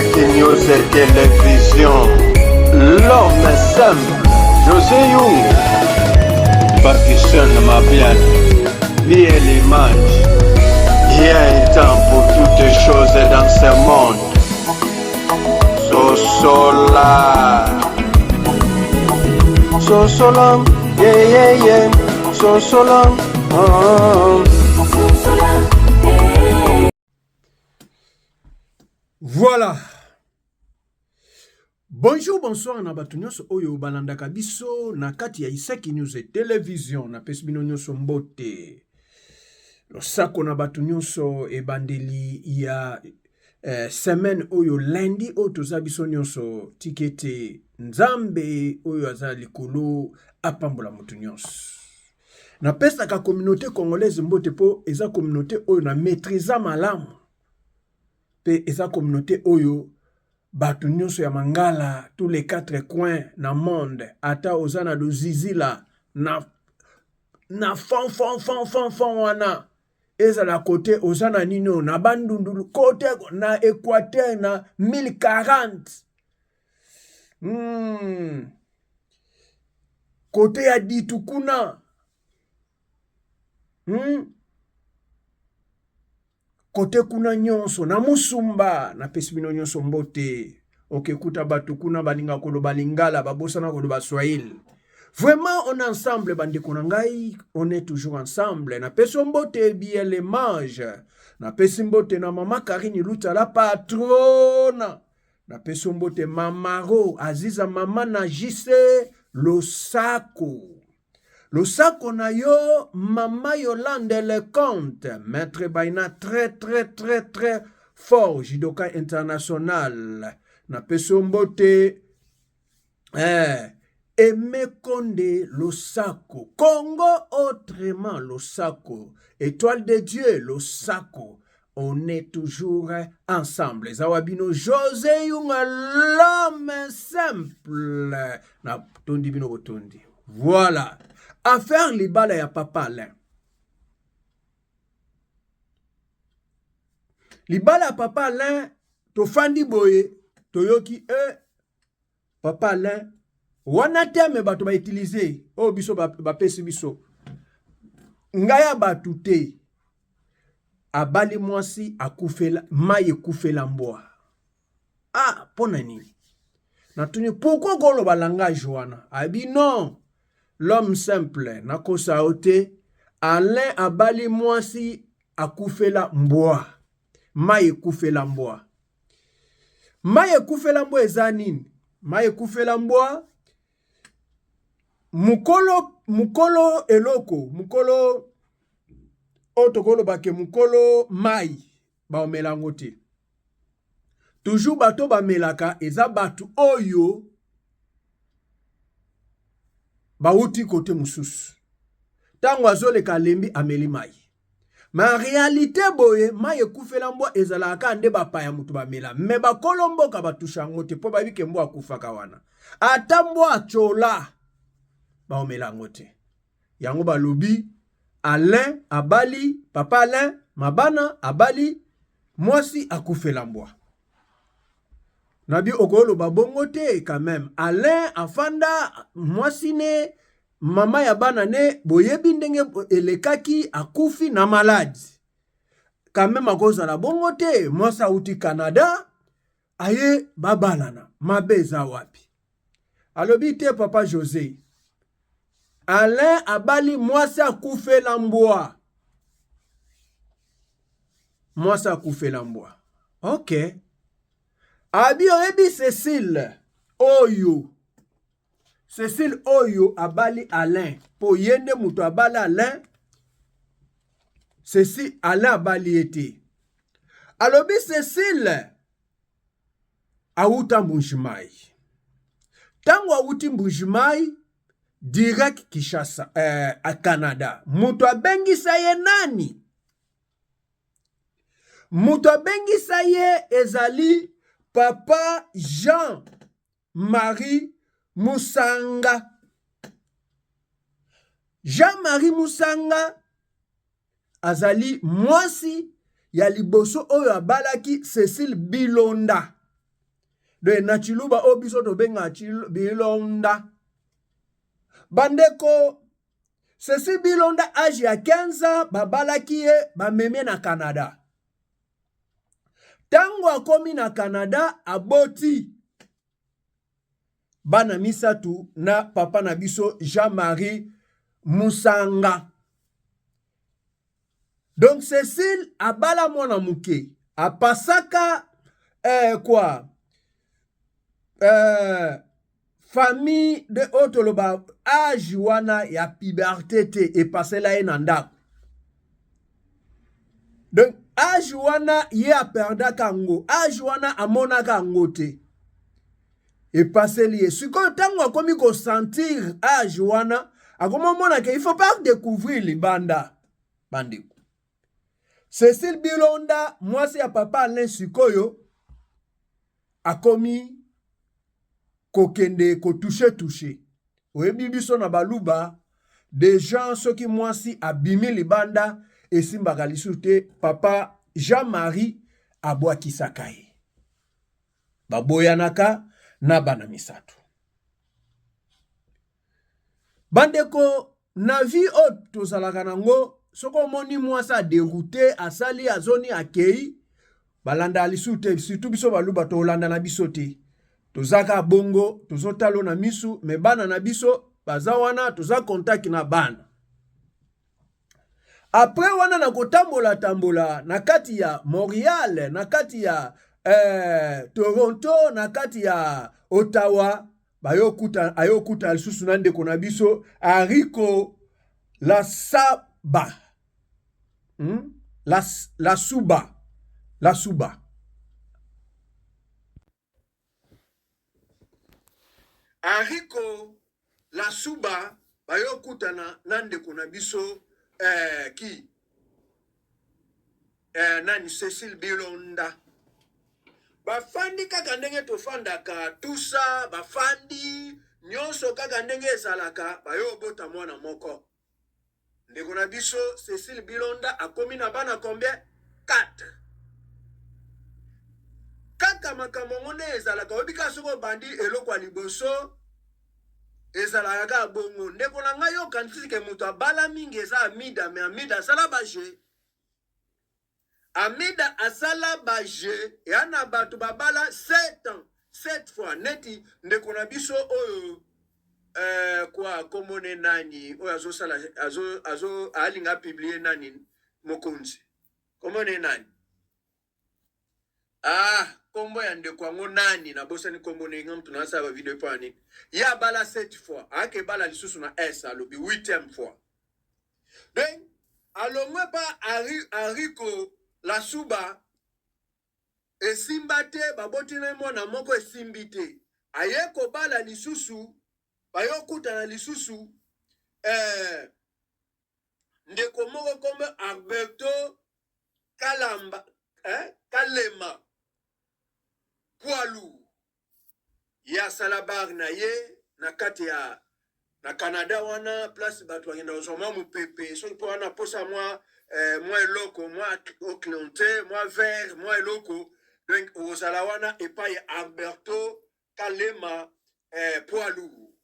Isaac News Télévision. L'homme simple, José Young. Pakistan Mabian, Miel Image. Il y a un temps pour toutes choses dans ce monde. Sosola. Sosola, yeah, yeah, yeah. Sosola, oh. Voilà. Bonjour, bonsoir na bato nyonso oyo balandaka biso na kati ya Isaki News Television. Napesi bino nyonso mbote. Losako na bato nyonso ebandeli ya eh, semaine oyo lundi oyo toza biso nyonso tika ete Nzambe oyo aza likolo apambola moto nyonso. Napesaka communauté congolaise mbote mpo eza communauté oyo na maîtrisa malamu mpe eza communauté oyo bato nyonso ya mangala tous les quatre coins na monde ata oza na lozizila na, na fond fond fond fond fond wana ezala kote oza na nini na bandundu kote na équateur na 1040 Kote ya ditu kuna Kote kuna nyonso na musumba napesi bino nyonso mbote. Okekuta bato kuna balinga koloba lingala babosana koloba swahili. Vraiment on est ensemble bandeko na ngai, on est toujours ensemble. Napesi yo mbote biele mange. Napesi mbote na mama Karine Luta la patrona. Napesi yo mbote Mamaro Aziza mama na JC Losako. Losako na yo mama Yolande Lecomte, maître Baina très très très très fort judoka international. Napesi yo mbote eh, Aimé Konde Losako, Congo autrement Losako, étoile de Dieu Losako. On est toujours ensemble. Eza wa bino José Yunga, l'homme simple. Na tondi bino botondi. Voilà. Affaire libala ya papa Alain. Libala ya papa Alain, tofandi boye, toyoki eh, Papa Alain wana terme bato ba utiliser oyo biso bapesi biso ngai ya bato te abali mwasi akufela mai ekufela mbwa ah mpo na nini natuni pourquoi koloba langage wana abi non l'homme simple nakosa yo te Alain abali mwasi akufela mbwa mai ekufela mbwa Mai ekufela mbwa eza nini? Mai ekufela mbwa mokolo mokolo eloko mokolo oyo tokoloba ke mokolo mai baomela yango te. Toujours bato bamelaka eza bato oyo bauti kote mosusu. Ntango azoleka alembi ameli mai. Mais en réalité boye mai ekufela mbwa ezalaka kaka nde bapaya moto bamela me bakolo mboka batusha yango te mpo bayebi ke mbwa akufaka wana ata mbwa atyola baomela yango te yango balobi Alain abali papa Alain mabana abali mwasi akufela mbwa nabi okoloba bongo te quand même Alain afanda mwasi ne mama ya bana ne boyebi ndenge elekaki akufi na maladi quand même akozala bongo te mwasi auti Canada aye babalana mabe eza wapi alobi te papa Jose Alain abali mwasi akufela mbwa mwasi akufela mbwa ok abi oyebi Cecile oyo Cecile oyo abali Alain po ye nde moto abali Alain Cecile Alain abali ye te alobi Cecile awuta Mbujimayi ntango awuti Mbujimayi direct Kinshasa eh, Canada moto abengisa ye nani moto abengisa ye ezali papa Jean Marie Musanga. Jean-Marie Musanga azali mwasi ya liboso oyo abalaki Cecile Bilonda. De na Tshiluba oyo biso tobengaka Bilonda. Bandeko, Cecile Bilonda age ya 15 ans babalaki ye bamemie na Canada. Tango akomi na Canada aboti bana misatu na papa na biso Jean-Marie Musanga. Donc Cecile abala mwana muke apasaka eh, quoi eh, famille de oyo toloba age wana ya puberté te epasela ye na ndako. Donc age wana ye aperdaka yango, age wana amonaka yango te, epaseli ye. Sikoyo ntango akomi kosentir age wana, akomi omona ke il faut pas découvrir libanda. Bandeko, Cecile Bilonda mwasi ya papa Alain sikoyo akomi kokende kotouche touche. Oyebi biso na baluba deja soki mwasi abimi libanda esimbaka lisusu te. Papa Jean-Marie abwakisaka ye, baboyanaka na bana misato. Bandeko, na vie oyo tozalaka nango, soki omoni mwasi aderoute, asali azoni akei, balandaka lisusu te. Surtout biso baluba tolanda na biso te, toza kaka bongo, tozotala na misu me bana na biso baza wana, toza contact na bana. Après wana na kotambola tambola na kati ya Montreal, na kati ya Toronto, na kati ya Ottawa, bayokuta ayokuta lisusu na ndeko na biso Ariko Lasaba, Lasuba, Lasuba. Ariko Lasuba bayokutana na ndeko na biso ki nani Cecile Bilonda. Bafandi kaka ndenge tofandaka tusa, bafandi nyonso kaka ndenge ezalaka, bayobota mwana moko. Ndeko na biso Cecile Bilonda akomi na bana combien? 4. Kaka makambo yango nde ezalaka, oyebi kaka soki obandi eloko ya liboso ezalaka kaka bongo. Ndeko na ngai, yokanisi ke moto abala mingi eza Amida, me Amida asala ba jeu. Amida asala ba jeu ya na bato babala 7 ans 7 fois neti ndeko na biso oyo kwa komone nani oyo azosala azo azo alinga publier nani mokonzi komone nani kombo ya ndeko yango nani nabosani kombo ne nga mutu nasala ba video mpo nini ye abala 7 fois ayake bala lisusu na s alobi 8e fois. Donc alongwe pa Ariko Lasuba esimba te, baboti na ye mwana moko esimbi te, aye kobala lisusu, bayokutana lisusu ndeko moko kombo Alberto Kalamba, Kalema Poilu. Ye asala bar na ye na kati ya na Canada wana, place bato bakenda kozwa mwa mopepe, soki mpo wana posa mwa mwa eloko mwa oclante mwa verre mwa eloko, donc okozala wana epai ya Alberto Kalema Poilu.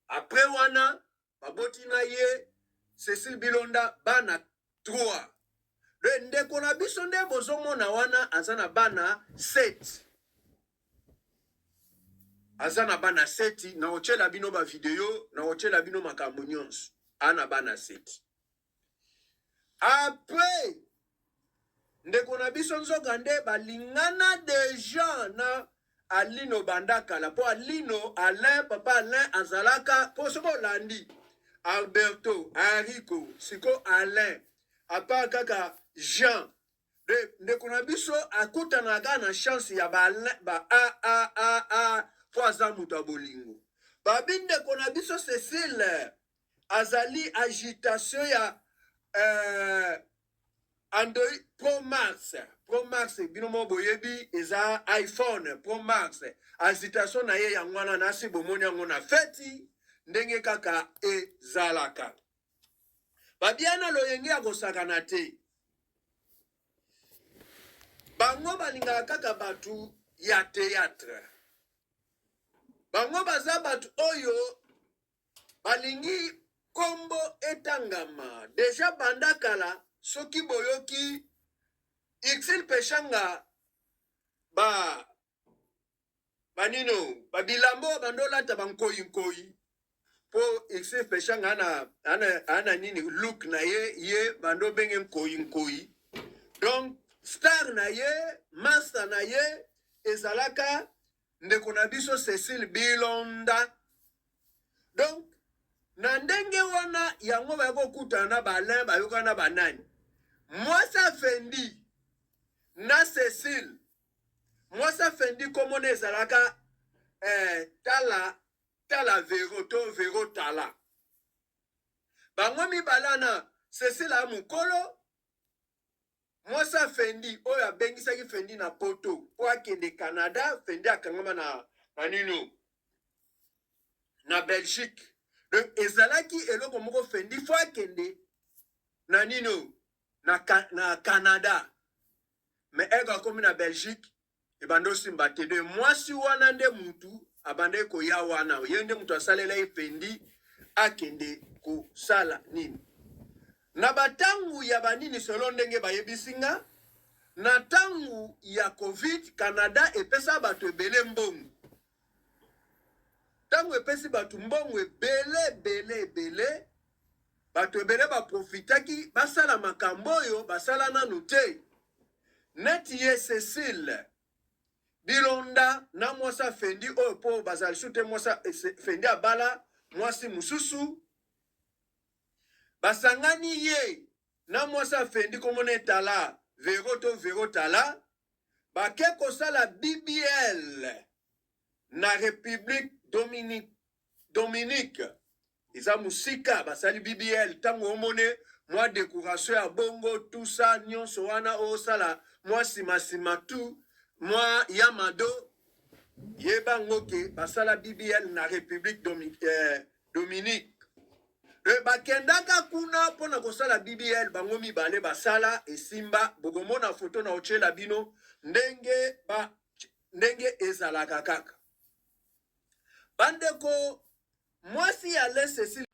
Après wana baboti na ye Cecile Bilonda bana 3. Le ndeko na biso nde bozomona wana aza na bana 7. Aza na bana 7, na otiela bino ba video, na otiela bino makambo nyonso. Ana bana 7. Après ndeko na biso nzoka nde balingana deja na Alino banda kala, po Alino Alain, papa Alain azalaka po soki olandi Alberto Hariko siko Alain apa kaka Jean de ndeko na biso akutanaka na chance ya ba Alain, ba a a a a po aza moto ya bolingo. Babi ndeko na biso Cecile azali agitation ya Android Pro Max, Pro Max bino moko boyebi eza iPhone Pro Max. Agitation na ye yango wana nasi bomoni yango na feti ndenge kaka ezalaka. Babiana loyenge ya kosakana te. Bango balingaka kaka bato ya théâtre. Bango baza bato oyo balingi kombo etangama deja banda kala. Soki boyoki Ursule Peshanga, ba banino babilamba oyo bandolata bankoyinkoi, mpo Ursule Peshanga ana nini, look na ye, ye bando obenge nkoyinkoi. Donc star na ye, master na ye ezalaka ndeko na biso Cécile Bilonda. Donc na ndenge wana yango baya kokutana na baAlain, bayokana na banani, mwasi afendi na Cécile. Mwasi afendi, komona ezalaka tala tala Vero to Vero Tala. Bango mibale wana, Cécile aya mokolo, mwasi afendi oyo abengisaki Fendi na Poto mpo akende Canada. Fendi akangama na nino na Belgique. Donc ezalaki eloko moko, Fendi fo akende na nino na Canada, mais ego akomi na Belgique, ebanda osimba te. De mwasi wana nde mutu abandaki koya wana, ye nde mutu asalela ye Fendi akende kosala nini na batangu ya banini. Solo ndenge bayebisi nga, na ntangu ya Covid, Canada epesa bato ebele mbongo. Ntango epesi bato mbongo ebele ebele ebele, bato ebele baprofitaki basala makambo oyo basala nanu te, neti ye Cécile Bilonda na mwasi afendi oyo, mpo bazala lisusu te. Mwasi Fendi abala mwasi mosusu, basangani ye na mwasi afendi, komona etala Vero to Vero Tala, bake kosala BBL na République Dominique. Eza mosika, basali BBL. Ntango omone mwa décoration ya bongo, tout ça nyonso wana, osala mwa nsima tu mwa ya mado, yeba ngo ke basala BBL na République Dominique. Bakendaka kuna mpona kosala BBL. Bango mibale basala, esimba. Bokomona foto na otyela bino ndenge ezalaka kaka. Bandeko, mwasi ya le Cécile,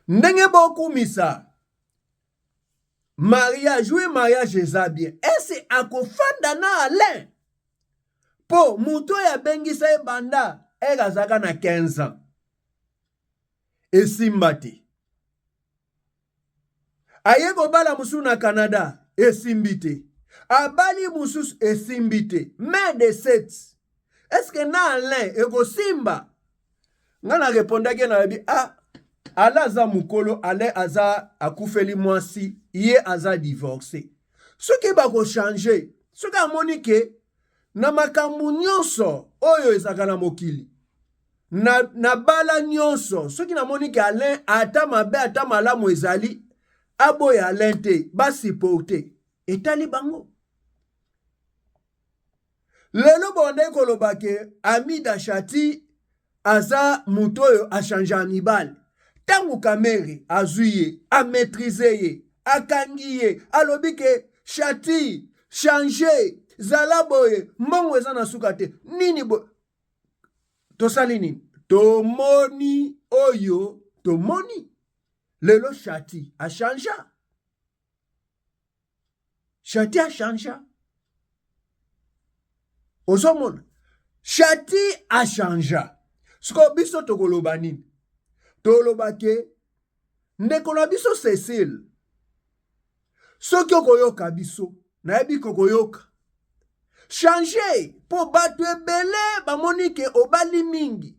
ndenge bokumisa mariage, oui, mariage eza bien. Ese akofanda na Alain, mpo moto oyo abengisa ye banda ere azalaka na 15 ans, esimba te. Aye kobala mosusu na Canada, esimbi te. Abali mosusu, esimbi te. Mais de 7, est-ce na Alain ekosimba? Nga na répondaki, nalobi: ah, Alain aza mokolo, Alain aza akufeli mwasi, ye aza divorcé. Soki bakochange, soki amoni ke na makambo nyonso oyo ezalaka na mokili na bala nyonso, soki namoni ke Alain ata mabe ata malamu ezali, aboya Alain te, basupporte, etali bango. Lelo bondeki koloba ke Amida Shati aza moto oyo achange mibale. Ntango Kamerhe azwi ye, amaîtrise ye, akangi ye, alobi ke Shati, change, zala boye, mbongo eza na suka te, nini boye, tosali nini? Tomoni oyo tomoni lelo, Shati achangea, Shati achangea. Ozomona Shati achangea. Sikoyo biso tokoloba nini? Toloba ke ndeko na biso Cécile, soki okoyoka biso, nayebi kokoyoka, change, mpo bato ebele bamoni ke obali mingi.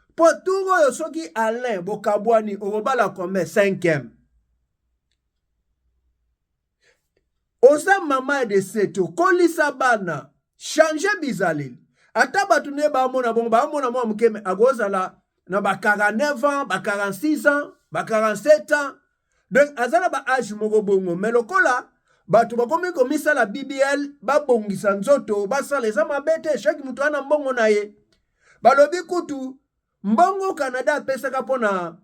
Mpo tour oyo, soki Alain bokabwani, okobala combien? Cinquième. Oza mama ya de sept, okolisa bana, change bizaleli. Ata bato nde bamona bongo, bamona mwa moke, me akozala na ba 49 ans, ba 46 ans, ba 47 ans. Donc aza na ba âge moko bongo, me lokola bato bakomi komisala BBL, babongisa nzoto, basala, eza mabe te. Chaque moto ana mbongo na ye. Balobi kutu mbongo Canada apesaka mpona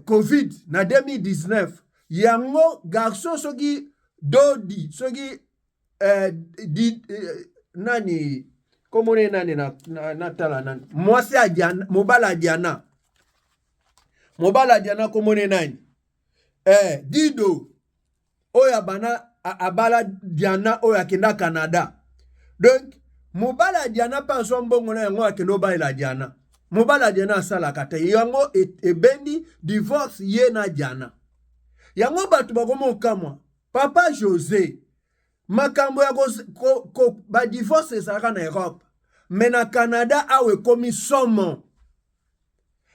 Covid na 2019 yango, garçon soki dodi soki nani. Komona ye nani natala nani mwasi ya Diana, mobali ya Diana, mobali ya Diana komona ye nani? Dido oyo abana abala Diana oyo akenda Canada. Donc mobali ya Diana mpe azwa mbongo na yango akende obalela Diana. Mobali ya Diana asalaka te, yango ebendi divorce ye na Diana. Yango bato bakoma okamwa papa Jose, makambo ya badivorce ezalaka na Europe, me na Canada awa ekomi somo.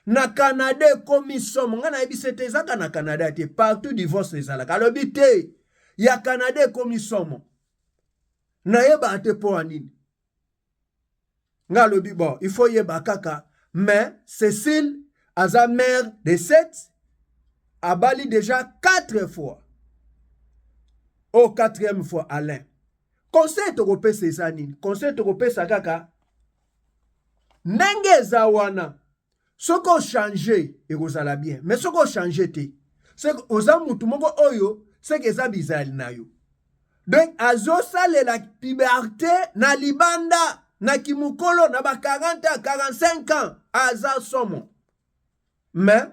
Na Canada ekomi somo. Ngai nayebisi ete ezaka na Canada te, partout divorce ezalaka. Alobi te, ya Canada ekomi somo. Nayebaka te mpo ya nini. Ngai alobi bon, il faut yeba kaka. Mais Cécile aza mère de 7, abali déjà 4 fois. Au quatrième fois Alain. Conseil tokopesa eza nini? Conseil tokopesa kaka ndenge eza wana, soki ochange ekozala bien, mais soki ochange te, soki oza mutu moko oyo seke eza bizali na yo. Donc azosalela puberté na libanda na kimokolo na ba 40 ans, 45 ans, aza somo. Mais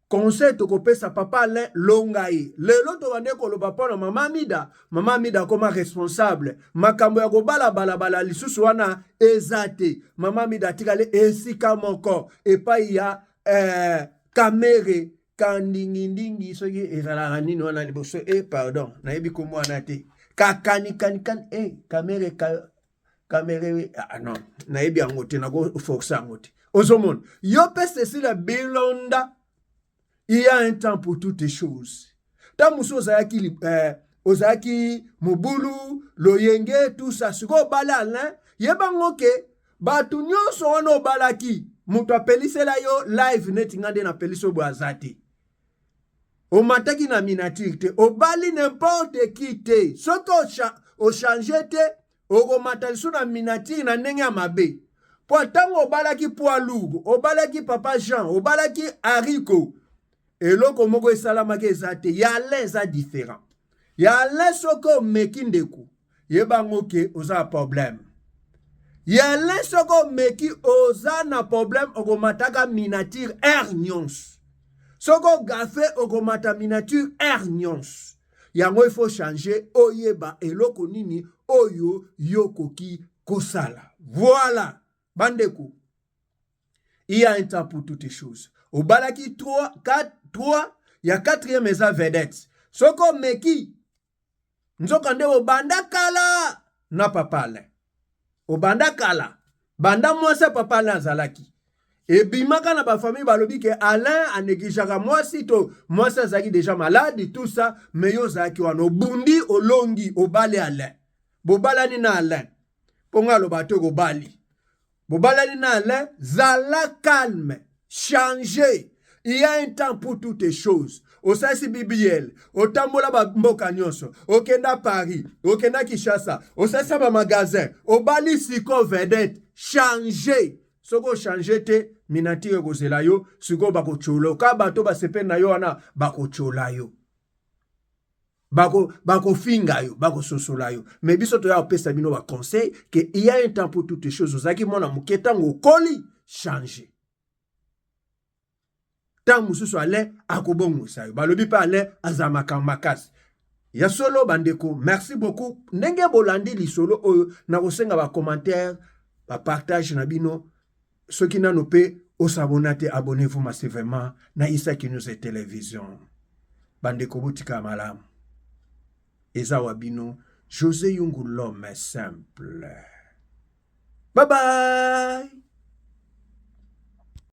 conseil tokopesa papa Alain, longa ye. Lelo tobande koloba mpo na mama Mida. Mama Mida akoma responsable, makambo ya kobala balabala lisusu wana eza te. Mama Mida atikali esika moko epai ya Kamere kandingindingi, soki ezalaka nini wana liboso. Pardon, nayebi kombo wana te. Kakanikanikani Kamere ka, Kamere, ah non, nayebi yango te, nakoforce yango te. Ozomona yo mpe Cecilia Bilonda, il y a un temps pour toutes les choses. Ntango mosusu ozalaki mobulu loyenge, tout ça. Sikoyo obala Alain, yebango ke bato nyonso wana obalaki, moto apelisela yo live neti nga nde napelisi oyo boye aza te. Omataki na miniature te, obali n'importe qui te. Soki ochange te, okomata lisusu na miniature na ndenge ya mabe. Mpo ntango obalaki poids lourd, obalaki papa Jean, obalaki Hariko, eloko moko esalamaki eza te. Ya Alain eza différent. Ya Alain, soki omeki ndeko, yebango ke oza na problème. Ya Alain, soki omeki, oza na problème, okomataka miniature aire nyonso. Soki ogafe, okomata miniature aire nyonso. Yango il faut changer, oyeba eloko nini oyo yokoki kosala. Voilà bandeko, il y a un temps pour toutes les choses. Obalaki 3, 4, 3 ya 4e eza vedette. Soki omeki, nzoka nde obanda kala na papa Alain, obanda kala, banda mwasi ya papa Alain azalaki, ebimaka na bafamille, balobi ke Alain anégligeaka mwasi to mwasi azalaki déjà malade, tout ça. Mais yo ozalaki wana, obundi, olongi, obali Alain, bobalani na Alain. Mpo ngai aloba te, kobali, bobalani na Alain, zala calme, change. Il y a un temps pour toutes les choses. Osalisi BBL, otambola bamboka nyonso, okenda Paris, okenda Kinshasa, osalisa bamagasin, obali siko vedette, change. Soki ochange te, miniature ekozela yo. Sikoyo bakotyola ka bato basepeli na yo wana, bakotyola yo, bakofinga yo, bakososola yo. Mais biso toya kopesa bino baconseil ke il y a un temps pour toutes les choses. Ozalaki mwana moke, ntango okoli, change. Ntango mosusu Alain akobongwisa yo. Balobi mpe Alain aza makambo makasi ya solo. Bandeko, merci beaucoup ndenge bolandi lisolo oyo. Nakosenga bacommentaire, bapartage na bino. Soki nano mpe osabona te, abonnez-vous massivement na Isaki News et Télévision. Bandeko, botika malamu. Eza wa bino José Yungu, l'homme simple. Bye bye.